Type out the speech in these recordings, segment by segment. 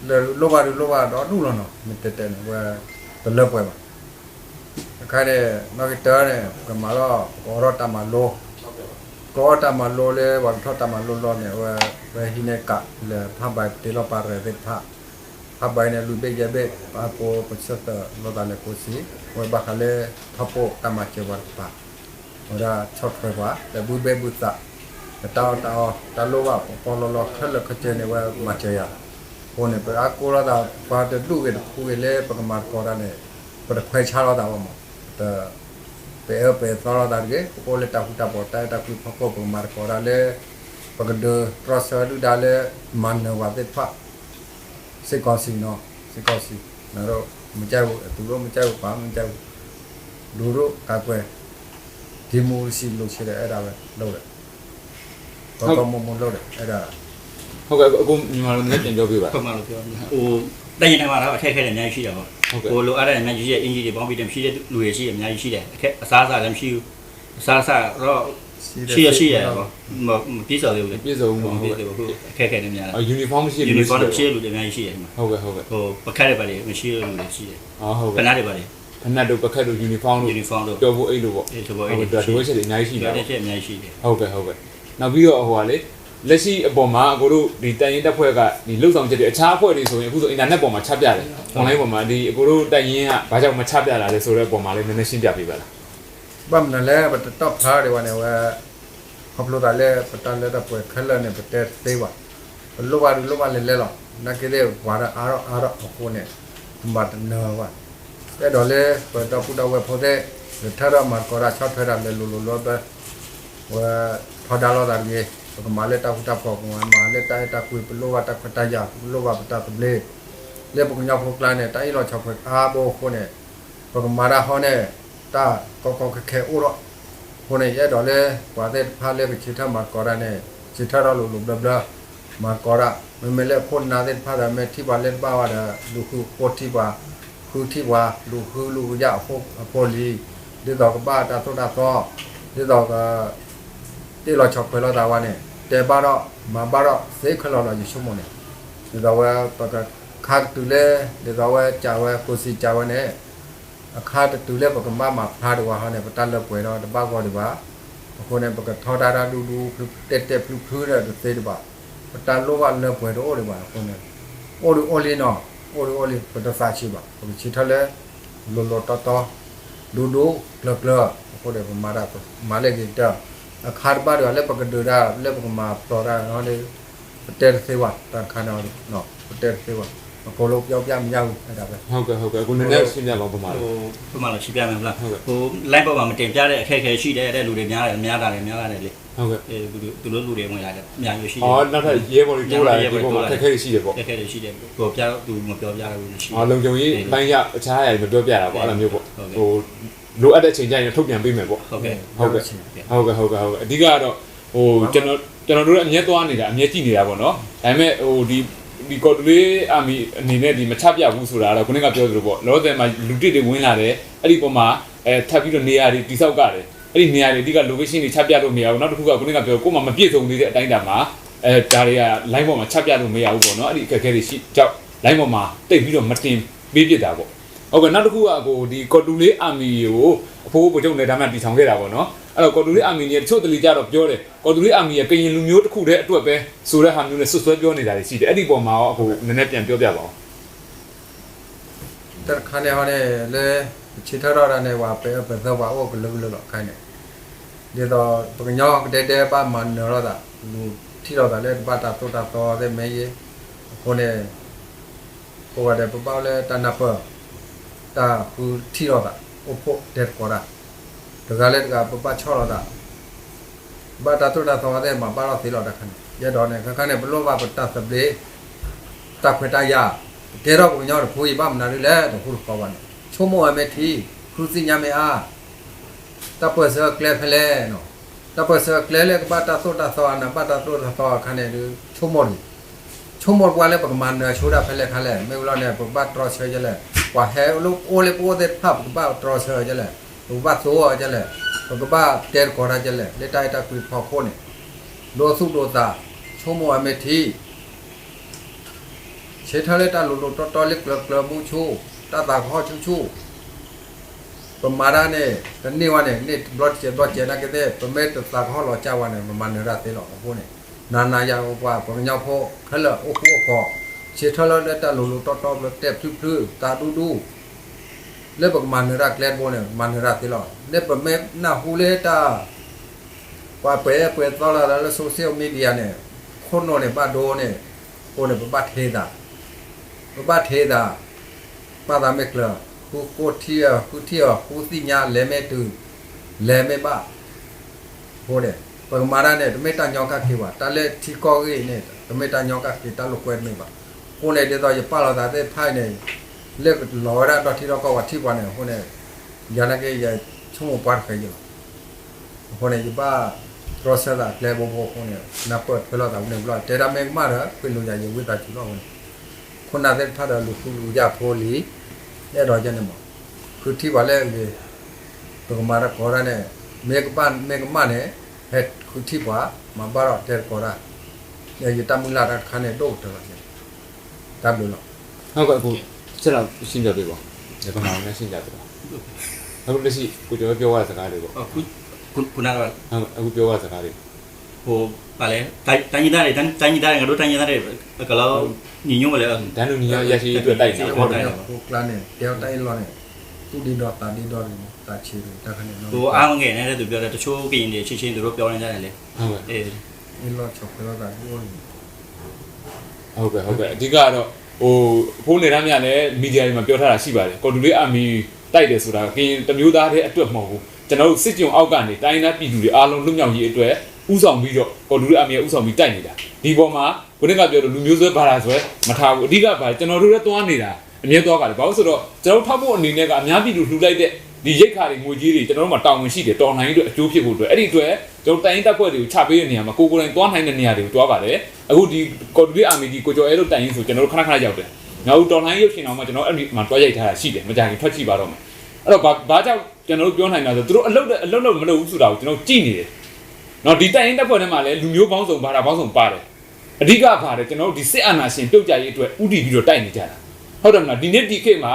လိၣ်ဘၣ်ဒုးလိၣ်ဘၣ်ဒီဒူၣ်လီၤနီၤ, မ့ၢ်တဲတဲန့ၣ် ဝဲတလၢပှဲၤဘၣ်. အခါန့ၣ် နီၣ်ဂံၢ်တၢန့ၣ် ပကမၤလီၤ ပကအီထီၣ်တၢ်မၤလိ, ကအီထီၣ်တၢ်မၤလိလၢ ပှၤကထီၣ်တၢ်မၤလိလီၤန့ၣ် အဝဲ ဝဲဟံးန့ၢ်ကးလၢဖးဘၣ်တ့လီၤပာ်ရဲၣ်သ့ၣ်တဖၣ်, ဖးဘၣ်န့ၣ် လွံၢ်ဘ့ၣ်ယဲၢ်ဘ့ၣ် ပအါကိးပဆၢသၢးလိာ်သးလဲၤကိးဆံ, ဝဲဘၣ်ဃးလၢ ထီၣ်ပိၢ်တၢ်မၤစၢၤပှၤတကပၤ ဝဲဒၣ်ဆီၣ်ထွဲပှၤ လၢဘုဘ့ၣ်ဘုသး, လၢတၢ်အီၣ်တၢ်အီ တၢ်လိၣ်ဘၣ်ပပီလီၢ်လီၢ်ခဲလၢာ်ခဲဆ့န့ၣ် ဝဲမၤစၢၤယၤ. အဃိန့ၣ် ပအါကိးလိာ်သး ပှၤတဒူၣ်ဂ့ၤတဖုဂ့ၤလၢပကမၤသကိးတၢ်န့ၣ် ပတခွဲးဆါလိာ်သးဘၣ်မး, ပတ ပအဲၣ်ပအဲသီလိာ်သးတဂ့ၤ, ပအိၣ်လၢတၢ်ဃူတၢ်ဖိး တၢ်အဲၣ်တၢ်ကွံဖီခိၣ် ပကမၤသကိးတၢ်လၢ ပကဒုးတြီဆၢဒုၣ်ဒါလၢ မၤနၢၤပှၤသ့ၣ်တဖၣ် စစ်ကောင်စီနီၤ, စစ်ကောင်စီ, မကြိုက်ဘူး, သူတို့မကြိုက်ဘူး, ဘာမှမကြိုက်ဘူး, လူထုကာကွယ်, ဒီမိုကရေစီလိုချင်တယ်, အဲဒါပဲလုပ်တယ်, ဟုတ်ကဲ့, ကောင်းကောင်းမွန်မွန်လုပ်တယ်, အဲဒါ. ဟုတ်ကဲ့, အခုမြန်မာလိုနည်းနည်းပြန်ပြောပေးပါ. ဟို, တိုင်းရင်းသားမှာတော့အခက်အခဲတွေအများကြီးရှိတယ်ပေါ့. ဟုတ်ကဲ့, ဟိုလိုအပ်တဲ့အများကြီးရှိတယ်, အင်္ကျီတွေပေါင်းပြီးတယ်မရှိတဲ့လူတွေရှိတယ်, အများကြီးရှိတယ်, အခက်အစားအစာလည်းမရှိဘူး, အစားအစာတော့ ရှိတော့ရှိတယ်, မပြည့်စုံသေးဘူးလေ, ပြည့်စုံဘူးမဟုတ်ဘူး, အခုအခက်အခဲတွေများတယ်, uniform မရှိတဲ့လူတွေအများကြီးရှိတယ်ဒီမှာ, ဟုတ်ကဲ့, ဟုတ်ကဲ့, ဟိုပခတ်တွေပါတယ်, မရှိတဲ့လူတွေရှိတယ်, ဟုတ်ကဲ့, ဖနက်တွေပါတယ်, ဖနက်တို့ပခတ်တို့ uniform တို့ uniform တို့ ကျောပိုးအိတ်တို့ပေါ့, ကျောပိုးအိတ်တွေရှိတယ်, လိုအပ်ချက်တွေအများကြီးရှိတယ်, လိုအပ်ချက်အများကြီးရှိတယ်, ဟုတ်ကဲ့, ဟုတ်ကဲ့. နောက်ပြီးတော့ဟိုဟာလေ, လက်ရှိအပေါ်မှာအကိုတို့ဒီတိုင်းရင်းတပ်ဖွဲ့ကဒီလုပ်ဆောင်ချက်တွေ, အခြားအဖွဲ့တွေဆိုရင်အခုဆို internet ပေါ်မှာချပြတယ်, online ပေါ်မှာ, ဒီအကိုတို့တပ်ရင်းကဘာကြောင့်မချပြတာလဲဆိုတဲ့အပေါ်မှာလည်းနည်းနည်းရှင်းပြပေးပါလား. ဘၣ်မနုၤလဲၣ် ပတတီၣ်ဖျါဒံးဘၣ်န့ၣ် အဝဲ ခီဖျိသးလၢပတၢ်လၢတၢ်ပှဲၤခဲလၢာ်န့ၣ် ပတဲတသ့ဘၣ်, ပလိၣ်ဘၣ်ဒုးလိၣ်ဘၣ်လဲၤလဲၤလီၤ, နာ်က့သ့ၣ်ပှၤဒီးအါထီၣ်အါထီၣ်အဃိန့ၣ် ပမၤတနၢၤဘၣ်. အဲၣ်ဒိးလၢပဒီပုၢ်ဒီဝဲၢ်ဖိသ့ၣ် ကထၢထီၣ်မၤသကိးတၢ်ဆီၣ်ထွဲတၢ်လဲၤလိၤလိၤလီၤဘၢ ဝဲထီဒါလိာ်သးတဂ့ၤ, ပကမၤလၢတၢ်ဃူတၢ်ဖိး, ပကမၤလၢတၢ်အဲၣ်တၢ်ကွံ, ပလိၣ်ဘၣ်တၢ်ခွဲးတၢ်ယာ်, ပလိၣ်ဘၣ်ပတၢ်သဘျ့, လၢပကညီဖိကျါန့ၣ် တၢ်အ့ၣ်လိာ်ဆိးပၢၤအါဘိအဃိန့ၣ် ပကမၤတၢ်ဟီန့ၣ် တၢ်ကီကီခဲခဲအိၣ်ထီၣ်, အဃိန့ၣ် ယအဲၣ်ဒိးလၢ ပှၤသ့ၣ်တဖၣ်လၢကဆၢထၢၣ်မၤသကိးတၢ်န့ၣ် ဆၢထၢၣ်ထီၣ်လိၤလိၤဘျၢဘျၢ, မၤသကိးတၢ်, မ့မ့ၢ်လၢခိၣ်နၢ်သ့ၣ်တဖၣ်ဒီး မ့ၢ်ထံၣ်ပှၤလၢတဘၣ်ဝဲဒီး လူၤဃုအဃိထံၣ်ပှၤ, ဃုထံၣ်ပှၤ, လူၤဃုလူၤကယၣ်အဃိအဖိလံၤ, ဒ်သိးကဘၣ်တၢ်သိၣ်တၢ်သီ, ဒ်သိးက တ့ၢ်လီၤဆီးခွဲးလိာ်သးဝဲန့ၣ် တဲဘၣ်ဒီး မၤဘၣ်ဒီး သ့ခဲလၢာ်လီၤ ယဆိကမိၣ်န့ၣ်, ဒ်သိးဝဲ ပကခါကတုၤလၢ ဒ်သိးဝဲကးဝဲ ကိၣ်စံးကးဝဲန့ၣ် အခါတတုၤလၢပကဘၣ်မၤဖျါဒံးဝဲဟီန့ၣ် ပတၢ်လၢပှဲၤဒီးတဘၣ်ဂီၢ်ဒံးဘၣ်. အဃိန့ၣ် ပကထီဒါတၢ်ဒူဒူ တဲာ်တဲာ်ဖျုးဖျုးဒီးတသ့ဒံးဘၣ်. ပတၢ်လိၣ်ဘၣ်လၢပှဲၤတအိၣ်ဒံးဘၣ်အဃိန့ၣ် အိၣ်ဒံးအိၣ်လံနီၤ, အိၣ်ဒံးအိၣ်လံ ပတသးဆံးဘၣ်. ပကဆၢထၢၣ်လၢ လိၤလိၤတီတီ ဒူဒူကျၢၤကျၢၤ အဃိန့ၣ် ပမၤတၢ် မၤလၢဂ့ၤကတၢၢ် အခါတဘၣ်ဒံးဘၣ် လၢပကဒုးတၢ် လၢပကမၤပျီတၢ်န့ၣ် ပတဲတသ့ဘၣ် တၢ်တခါန့ၣ် ပတဲတသ့ဘၣ်. အကိးလိပျီပျၢ်မညါဝံၤ အဲၣ်ဒိးပဲ ဟုတ်ကဲ့ ဟုတ်ကဲ့ အခုနည်းနည်းရှင်းပြပါဦး ဗမာလို ဟို ဗမာလိုရှင်းပြမယ်မလား ဟို လိုင်းပေါ်မှာမတင်ပြတဲ့အခက်အခဲရှိတယ်တဲ့ လူတွေများတယ် များတာတယ် များလာတယ်လေ ဟုတ်ကဲ့ အဲ သူတို့လူတွေဝင်လာတယ် အများကြီးရှိတယ် အော် နောက်ထပ်ရဲဘော်တွေတိုးလာတယ် ရဲဘော်တွေတိုးလာတယ် အခက်အခဲတွေရှိတယ်ပေါ့ အခက်အခဲတွေရှိတယ် ပြောပြတော့သူမပြောပြတော့ဘူးရှိတယ် အော် လုံခြုံရေးပိုင်းအရ အခြားအရာတွေမပြောပြတာပေါ့ အဲ အဲ့လိုမျိုးပေါ့ ဟုတ်ကဲ့ ဟို လိုအပ်တဲ့အချိန်ကျရင်ထုတ်ပြန်ပေးမယ်ပေါ့ ဟုတ်ကဲ့ ဟုတ်ကဲ့ ဟုတ်ကဲ့ ဟုတ်ကဲ့ ဟုတ်ကဲ့ အဓိကကတော့ ဟို ကျွန်တော် ကျွန်တော်တို့လည်းအမြဲသွားနေတာ အမြဲကြည့်နေတာပေါ့နော် ဒါပေမဲ့ ဟို ဒီ ဒီကီၢ်သူလ့ army အနေနဲ့ ဒီမချပြဘူးဆိုတာကတော့ ခုနကပြောသလိုပေါ့ လောလောဆယ်မှာ လူသစ်တွေဝင်လာတယ် အဲ့ဒီပေါ်မှာ အဲ ထပ်ပြီးတော့နေရာတွေတည်ဆောက်ကြတယ် အဲ့ဒီနေရာတွေ အဓိက location တွေချပြလို့မရဘူး နောက်တစ်ခုက ခုနကပြော ကိုယ်မှမပြည့်စုံသေးတဲ့အတိုင်းအတာမှာ အဲ ဒါတွေက လိုင်းပေါ်မှာချပြလို့မရဘူးပေါ့နော် အဲ့ဒီအခက်အခဲတွေရှိကြောင့် လိုင်းပေါ်မှာ တိတ်ပြီးတော့မတင်ပေးဖြစ်တာပေါ့ ဟုတ်ကဲ့ နောက်တစ်ခုက ကို ဒီကီၢ်သူလ့ army ကို အဖိဗိုလ်ချုပ်နဲ့ ဒါမှတည်ထောင်ခဲ့တာပေါ့နော် အဲ့တော့ ကီၢ်သူလ့ army เนี่ย တချို့တလေကျတော့ပြောတယ် ကီၢ်သူလ့ army က ကရင်လူမျိုးတစ်ခုတည်းအတွက်ပဲဆိုတဲ့ဟာမျိုးနဲ့စွပ်စွဲပြောနေတာတွေရှိတယ် အဲ့ဒီအပေါ်မှာရော အကို နည်းနည်းပြန်ပြောပြပါဦး တၢ်တခါန့ၣ်ဟီန့ၣ် လၢ ပဆၢထၢၣ်ထီၣ်တၢ်န့ၣ် ပှၤပအဲၣ်ပသီပှၤအိၣ်ကလုာ်ကလုာ်လီၤ အခါန့ၣ် ဒ်သိး ပကညီကဒဲဒဲဘၣ်မၤနၢၤလိာ်သး လူၤထံၣ်လိာ်သးလၢတဘၣ်တၢ်သိၣ်တၢ်သီသ့ၣ်မ့ၢ်ဂ့ၤ အဃိန့ၣ် ကိးဂၤဒဲး ပဘၣ်အိၣ်လၢတၢ်နၢ်ပၢၢ် တၢ်ဃုထံၣ်လိာ်သး အိၣ်ဖှိၣ်တဲသကိးတၢ် တဂၤလၢတဂၤ ပဘၣ်ဆီၣ်လိာ်သး ဘၣ်တၢ်သိၣ်တၢ်သီသ့ၣ် မၤဘၣ်လိာ်သ့လီၤတၢ်ခါန့ၣ် ယအဲၣ်ဒိးန့ၣ် ခဲခါန့ၣ် ပလိၣ်ဘၣ်ပတၢ်သဘျ့ တၢ်ခွဲးတၢ်ယာ် ပကဲထီၣ်ပှၤကညီတဖိအံၤ ဘၣ်မနုၤဒ်လဲၣ် တဟူတဃီဘၣ်န့ၣ် ဆိကမိၣ်ဝဲမ့ၢ်ထံ ဃုသ့ၣ်ညါမ့ၢ်အါ တၢ်ပၢၢ်ဆၢအကျဲဖဲလဲၣ်နီၤ တၢ်ပၢၢ်ဆၢအကျဲလၢကဘၣ်တၢ်သိၣ်တၢ်သီ နဘၣ်တၢ်သိၣ်တၢ်သီအခါန့ၣ် ဆိကမိၣ်တဂ့ၤ ဆိကမိၣ်ပှၤလၢပကမၤနၢၤဆိဒၣ်ဖဲလဲၣ်ခါလဲၣ် မ့ၢ်ဝံၤလီၤန့ၣ် ပကဘၣ်တြီဆၢယဲလဲၣ် ပှၤဟဲအိၣ်လၢပအိၣ်သ့ၣ်တဖၣ် ပကဘၣ်တြီဆၢယဲလဲၣ် ပကဘၣ်သိယဲလဲၣ် ပကဘၣ်တဲသကိးတၢ်ယဲလဲၣ် လၢတၢ်အဲၣ်တၢ်ကွံဖီခိၣ်န့ၣ် ဒိသူၣ်ဒိသး ဆိကမိၣ်ဝဲမ့ၢ်ထံ ဆၢထၢၣ်လၢတၢ်လိၤလိၤတီတီလၢကျၢၤကျၢၤမူဆူ, တၢ်သးကဟီၣ်ဆူၣ်ဆူၣ်, ပမၤတၢ်န့ၣ် တန့ၢ်ဝဲန့ၣ် န့ၢ်ဘျီတစဲးဘျီတစဲးနာ်က့သ့ၣ် ပမ့ၢ်တသးကဟီၣ်လီၤကၢ်ဝဲန့ၣ် မမၤနၢၤတၢ်သ့လီၤ. အဃိန့ၣ် နၤနၤယၤပှၤပှၤကညီဖိခဲလၢာ်အိၣ်ဃူအိၣ်ဖိး, ဆၢထၢၣ်လၢလၢတၢ်လိၤလိၤတီတီလၢတဲာ်ဖျုးဖျုး သးဒူဒူ လၢပကမၤနၢၤတၢ်ကျဲတဘိန့ၣ် မၤနၢၤတၢ်သ့လီၤ. လၢပမ့ၢ်နၢ်ဟူလၢတၢ် ပှၤပှဲၤပှဲၤသီလီၤသးလၢ social media န့ၣ် ခိၣ်နူာ်န့ၣ်ဘၣ်ဒိန့ၣ်, အဃိန့ၣ် ပဘၣ်ထဲသး, ပဘၣ်ထဲသး, ပာ်သးမ့ၢ်ကျၢၤ, ဃုဃိထံအီၤ ဃုထံအီၤ ဃုသ့ၣ်ညါ လဲၤမ့ၢ်တုၤ, လဲၤမ့ၢ်ဘၣ် အဃိန့ၣ် ပကမၤတၢ်န့ၣ် တမ့ၢ်တၢ်ညီကၣ်က့ၤဘၣ်, တၢ်လၢထံကီၢ်ဂ့ၢ်န့ၣ် တမ့ၢ်တၢ်ညီကၣ်က့ၤ တၢ်လိာ်ကွဲတမ့ၢ်ဘၣ်. အဃိန့ၣ် ဒ်သိးယပာ်လီၤသးသ့ၣ်တဖၣ်အံၤန့ၣ် လၢကလီၤဝဲဒၣ်ဒီထံဒီကီၢ်ပှၤထံၣ်ပှၤန့ၣ် အဃိန့ၣ် ယၤနာ်က့ ယဆိကမိၣ်ပှၤတဃဲၤယလီၤ. အဃိန့ၣ် ယဘၣ်တြီဆၢသးကျဲဘိဘိအဃိန့ၣ် နၢ်ပၢၢ်ထွဲလိာ်သးဝဲန့ၣ်ဘျီ တဲဒၣ်မ့ၢ်ကမၣ်ဒီး ကွံာ်လိာ်ယၤယဝံသးစူၤလီၤအဃိန့ၣ် ခိၣ်နၢ်သ့ၣ်တဖၣ်ဒီးလူၤဃုလူၤယၢ်ဖိလံ, အဲၣ်ဒိးယဲန့ၣ်မး ဃုထံၣ်ပှၤလၢအဂ့ၤ, ပကမၤတၢ်ကိးတၢ်န့ၣ် မ့ၢ်ကဘၣ်မ့ၢ်ကမၣ်န့ၣ် ဟဲဃုထံၣ်ပှၤ, မၤဘၣ်ဒီးတဲတကိးတၢ်, ယတၢ်မုၢ်လၢ်တၢ်တခါန့ၣ် ဒိၣ်ကတၢၢ်လီၤန့ၣ်, တၢ်ဘျုးလီၤ. ဟ ရှင်းပြပေးပါဦး, ပမၤရှင်းပြပေးပါဦး, အခုလက်ရှိ ကိုကျော်ဝဲပြောသွားတဲ့စကားတွေပေါ့, ခုနက အခုပြောသွားတဲ့စကားတွေ ဟို ဘာလဲ တိုင်းရင်းသားတွေ တိုင်းရင်းသားတွေ ငါတို့တိုင်းရင်းသားတွေ အကလော ညီညွတ်မလဲ တန်းတူညီမျှရရှိရေးအတွက်တိုက်နေတာပေါ့, ဟိုကျါန့ၣ် တယောက်တိုင်းအလီၢ်န့ၣ် သူၣ်ဒ့ဒီသးဒ့ဒီန့ၣ် သးဆံးဒီးတၢ်ခါန့ၣ် ဟိုအားလုံးကလည်း သူပြောတဲ့ တချို့ကရင်တွေ ရှင်းရှင်း သူတို့ပြောနေကြတယ်လေ, အလီၢ်ဆီၣ်ခွဲလိာ်သးဒိၣ်န့ၣ် ဟုတ်ကဲ့ ဟုတ်ကဲ့ အဓိကကတော့ ဟို အဖိနဲ့သားများလည်း မီဒီယာတွေမှာပြောထားတာရှိပါတယ်, ကီၢ်သူလ့ၤ army တိုက်တယ်ဆိုတာ ကရင်တစ်မျိုးသားတည်းအတွက်မဟုတ်ဘူး, ကျွန်တော်တို့စစ်ကျွန်အောက်ကနေ တိုင်းရင်းသားပြည်သူတွေအားလုံးလွတ်မြောက်ရေးအတွက်ဦးဆောင်ပြီးတော့ ကီၢ်သူလ့ၤ army ကဦးဆောင်ပြီးတိုက်နေတာ, ဒီပေါ်မှာ ခုနကပြောသလို လူမျိုးစွဲဘာသာစွဲ မထားဘူး, အဓိကဘာလဲ ကျွန်တော်တို့လည်းသွားနေတာ အမြဲသွားပါတယ်, ဘာလို့ဆိုတော့ ကျွန်တော်တို့ထောက်ပို့အနေနဲ့ကအများပြည်သူလှူလိုက်တဲ့ ဒီရိက္ခာတွေငွေကြေးတွေ ကျွန်တော်တို့မှာတာဝန်ရှိတယ်, တော်လှန်ရေးအတွက်အကျိုးဖြစ်ဖို့အတွက်, အဲ့ဒီအတွက် ကျွန်တော်တို့တပ်ရင်းတပ်ဖွဲ့တွေကိုချပေးတဲ့နေရာမှာ ကိုယ်ကိုယ်တိုင်သွားနိုင်တဲ့နေရာတွေကိုသွားပါတယ်, အခုဒီကီၢ်သူလ့ၤ army ဒီကိုကျော်အဲလို့တပ်ရင်းဆို ကျွန်တော်တို့ခဏခဏရောက်တယ်, နောက်အခုတော်လှန်ရေးရုပ်ရှင်တောင်မှကျွန်တော်အဲ့ဒီမှာသွားရိုက်ထားတာရှိတယ်, မကြာခင်ထွက်ကြည့်ပါတော့မယ်, အဲ့တော့ဘာဘာကြောင့်ကျွန်တော်တို့ပြောနိုင်တာဆို သူတို့အလုပ်အလုပ်လုပ်မလုပ်ဘူးဆိုတာကိုကျွန်တော်တို့ကြည့်နေတယ်, နော်, ဒီတပ်ရင်းတပ်ဖွဲ့ထဲမှာလည်းလူမျိုးပေါင်းစုံဘာသာပေါင်းစုံပါတယ်, အဓိကဘာလဲ ကျွန်တော်တို့ဒီစစ်အာဏာရှင်ပြုတ်ကျရေးအတွက်ဦးတည်ပြီးတော့တိုက်နေကြတာ, ဟုတ်တယ်မလား, ဒီနေ့ဒီခေတ်မှာ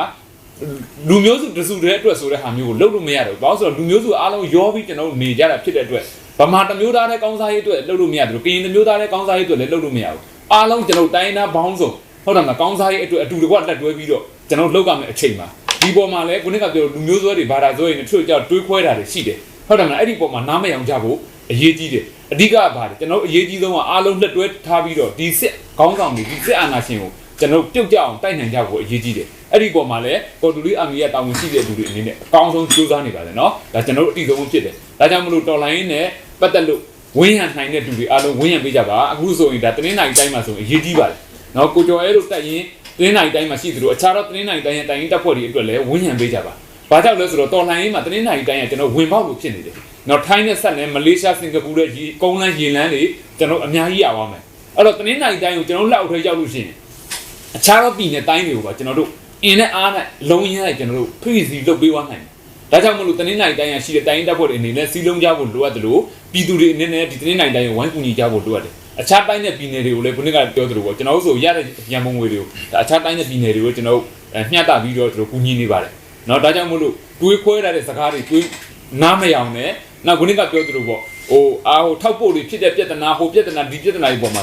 လူမျိုးစုတစ်စုတည်းအတွက်ဆိုတဲ့ဟာမျိုးကိုလုပ်လို့မရတော့ဘူး, ဘာလို့လဲဆိုတော့လူမျိုးစုအားလုံးရောပြီးကျွန်တော်တို့နေကြတာဖြစ်တဲ့အတွက် ဗမာတစ်မျိုးသားတည်းကောင်းစားရေးအတွက်လုပ်လို့မရသလို ကရင်တစ်မျိုးသားတည်းကောင်းစားရေးအတွက်လည်းလုပ်လို့မရဘူး, အားလုံးကျွန်တော်တို့တိုင်းရင်းသားပေါင်းစုံ ဟုတ်တယ်မလား, ကောင်းစားရေးအတွက်အတူတကွလက်တွဲပြီးတော့ကျွန်တော်တို့လုပ်ရမယ့်အချိန်မှာ ဒီပေါ်မှာလည်းခုနကပြောလူမျိုးစွဲတွေဘာသာစွဲတွေနဲ့တချို့ကျတော့တွေးခွဲတာတွေရှိတယ်, ဟုတ်တယ်မလား, အဲ့ဒီပေါ်မှာနားမလျောင်ကြဖို့အရေးကြီးတယ်, အဓိကကဘာလဲ ကျွန်တော်တို့အရေးကြီးဆုံးကအားလုံးလက်တွဲထားပြီးတော့ဒီစစ်ခေါင်းဆောင်တွေ ဒီစစ်အာဏာရှင်ကိုကျွန်တော်တို့ပြုတ်ကျအောင်တိုက်နိုင်ကြဖို့အရေးကြီးတယ်, အဲ့ဒီပေါ်မှာလည်းကီၢ်သူလ့ၤ army ကတာဝန်ရှိတဲ့လူတွေအနေနဲ့အကောင်းဆုံးကြိုးစားနေပါတယ်နော်, ဒါကျွန်တော်တို့အတည်ဆုံးဖြစ်တယ်, ဒါကြောင့်မလို့တော်လှန်ရေးနဲ့ပတ်သက်လို့ ဝန်းရံနိုင်တဲ့လူတွေအားလုံးဝန်းရံပေးကြပါ, အခုဆိုရင်ဒါတနင်္သာရီတိုင်းမှာဆိုရင်အရေးကြီးပါတယ်နော်, ကိုကျော်အဲတို့တပ်ရင်းတနင်္သာရီတိုင်းမှာရှိသလိုအခြားသောတနင်္သာရီတိုင်းရဲ့တပ်ရင်းတပ်ဖွဲ့တွေအတွက်လည်းဝန်းရံပေးကြပါ, ဘာကြောင့်လဲဆိုတော့တော်လှန်ရေးမှာတနင်္သာရီတိုင်းကကျွန်တော်ဝင်ပေါက်လိုဖြစ်နေတယ်နော်, ထိုင်းနဲ့ဆက်နဲ့မလေးရှားစင်ကာပူတို့ကုန်းလမ်းရေလမ်းတွေကျွန်တော်အများကြီးရသွားမယ်, အဲ့တော့တနင်္သာရီတိုင်းကိုကျွန်တော်လက်အောက်ထဲရောက်လို့ရှိရင် အခြားသောပြည်နယ်တိုင်းတွေကိုပါကျွန်တော်တို့အင်နဲ့အားနဲ့အလုံးအရင်းနဲ့ကျွန်တော်တို့ဖိစီလုပ်ပေးသွားနိုင်တယ်, ဒါကြောင့်မို့လို့တနင်္သာရီတိုင်းကရှိတဲ့တိုင်းရင်းတပ်ဖွဲ့တွေအနေနဲ့စည်းလုံးကြဖို့လိုအပ်သလိုပြည်သူတွေအနေနဲ့ဒီတနင်္သာရီတိုင်းကိုဝိုင်းကူညီကြဖို့လိုအပ်တယ်, အခြားတိုင်းနဲ့ပြည်နယ်တွေကိုလည်းခုနကပြောသလိုပေါ့ကျွန်တော်တို့ဆိုရတဲ့ရန်ပုံငွေတွေကိုဒါအခြားတိုင်းနဲ့ပြည်နယ်တွေကိုကျွန်တော်တို့မျှတပြီးတော့ကျွန်တော်ကူညီနေပါတယ်နော်, ဒါကြောင့်မို့လို့တွေးခွဲထားတဲ့စကားတွေတွေးနားမလျောင်နဲ့ နောက်ခုနကပြောသလိုပေါ့ဟိုအာဟိုထောက်ပို့တွေဖြစ်တဲ့ပြဿနာဟိုပြဿနာဒီပြဿနာတွေပေါ်မှာ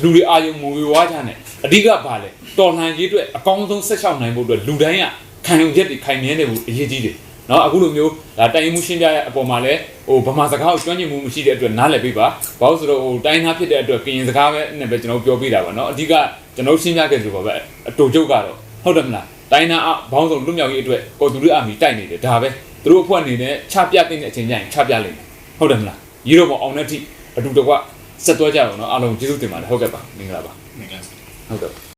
လူတွေအာရုံမူဝေဝါးကြနဲ့အဓိကဘာလဲတော်လှန်ရေးအတွက်အကောင်းဆုံးဆက်လျှောက်နိုင်ဖို့အတွက်လူတိုင်းကခံယူချက်တွေခိုင်မြဲနေဖို့အရေးကြီးတယ်နော်, အခုလိုမျိုးဒါတိုင်းမှုရှင်းပြတဲ့အပေါ်မှာလည်းဟိုဗမာစကားကိုကျွမ်းကျင်မှုမရှိတဲ့အတွက်နားလည်ပေးပါ, ဘာလို့ဆိုတော့ဟိုတိုင်းသားဖြစ်တဲ့အတွက်ကရင်စကားပဲနဲ့ပဲကျွန်တော်ပြောပေးတာပါနော်, အဓိကကျွန်တော်ရှင်းပြခဲ့သလိုပါပဲ, အတူချုပ်ကတော့ဟုတ်တယ်မလား, တိုင်းသားအပေါင်းစုံလွတ်မြောက်ရေးအတွက်ကော်သူလ့အမီတိုက်နေတယ်ဒါပဲ, သူတို့အဖွဲ့အနေနဲ့ချပြသင့်တဲ့အချိန်ကျရင်ချပြလိမ့်မယ်, ဟုတ်တယ်မလား, ရေတော်ပေါ်အောင်တဲ့အထိအတူတကွဆက်သွားကြတော့နော်, အားလုံးကျေးဇူးတင်ပါတယ်, ဟုတ်ကဲ့ပါ, မင်္ဂလာပါ, ဟုတ်ကဲ့ပါ